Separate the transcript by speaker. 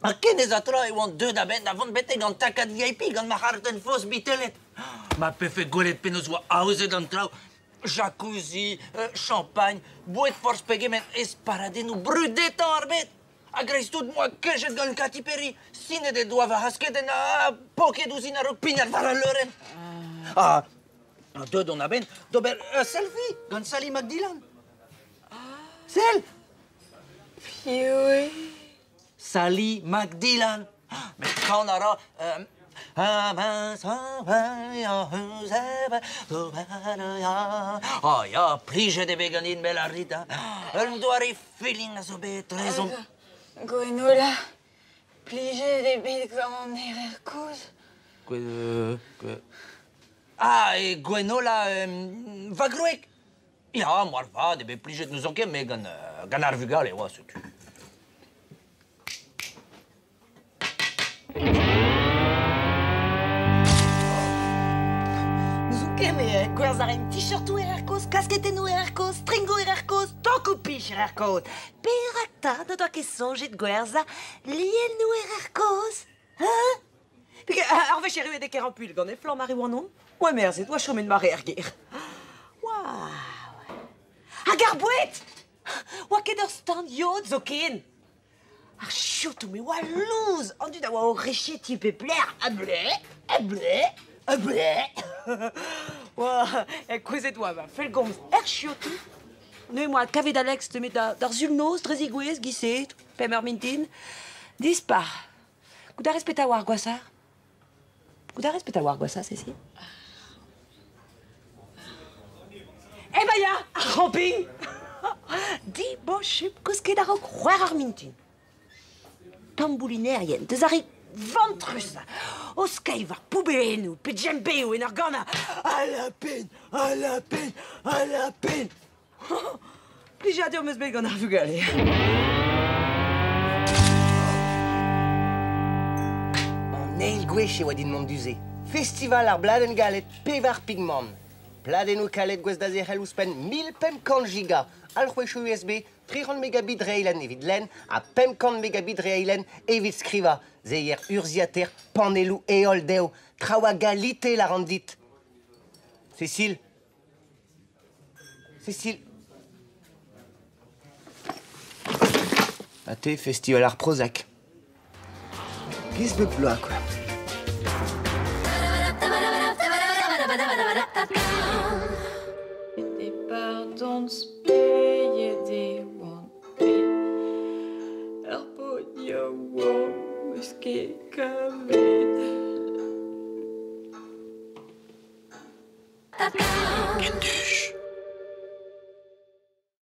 Speaker 1: Ha ken ez a tra e oan deuet a-benn da vont betek an takad VIP gant ma c'hartenn faos bitellet. Ma pefe gwelet penaos oa aozet an traoù, jacuzzi, champagn, boued forzh pegement, esparadennoù brudetañ ar bed. A-greiz-tout 'moa kejet gant Katy Perry, sinet he doa va c'haskedenn ha poket ouzhin a-raok pignat war al leurenn. Ha deuet on a-benn d'ober ur selfie gant Sally McDillan. Sell!
Speaker 2: Piv eo?
Speaker 1: Sally McDillan. Met kan a ra... Ah ya, plijet eo bet ganin mel ar rit. Un doare feeling a zo bet etrezomp.
Speaker 2: Gwenola, plijet eo bet gant an erer kozh.
Speaker 1: Ah, e Gwenola, va gwreg. Ya, moarvat eo bet plijet n'ouzon ket, met gant, gant ar vugale e oa, setu.
Speaker 3: N'ouzon ket, met gwerzh a rin t-shirtoù erer kozh, kasketennoù erer kozh, stringoù erer kozh, tankoù pich erer kozh. Perak 'ta n'o doa ket soñjet gwerzhañ liennoù erer kozh, hein? Peogwir ar wech erruet e Kerampuilh gant Eflamm ar Riwanon, oa merzet oa chomet mare er gêr. Waouh! Hag ar boued! Oa ket ur stand yod zoken! Ar chiotoù me oa lous! An dud a oa o rechetiñ pep lec'h, ha bleh, ha bleh, ha bleh! Oa kouezhet oa va fellgomz er chiotoù. Neuze 'moa kavet Alex nemet d'ar sul-noz dre zigouez, giz-se, pemp eur mintin. Dispar. Goût a rez petra oa ar gwashañ? Goût a rez petra oa ar gwashañ, Cécile? Eh ben ya, ar c'hamping! Dibosupl kousket a-raok c'hwec'h ar mintin. Tamboulinerien deus ar re vantrusañ o skeiñ war poubellennoù pe djembeoù en ur ganañ À la peine, à la peine, à la peine. Plijadur 'm eus bet gant ar vugale.
Speaker 4: An eil gwech e oa din mont du-se. Festival ar bladenn galet pevar pigmant. Pladennoù kalet gouest da zerc'hel ouzhpenn 1500 giga, alc'hwezhioù USB, 300 megabit dre eilenn evit lenn ha 500 megabit dre eilenn evit skrivañ. Seier urzhiataer, panelloù heol dezho, traoù a galite lâran dit. Cécile Cécile Ha te, festival ar Prozac. Giz bep bloaz, quoi.
Speaker 2: E pardon speiet e oan bet Ar paotr yaouank 'meus ket kavet.
Speaker 1: Kenduz.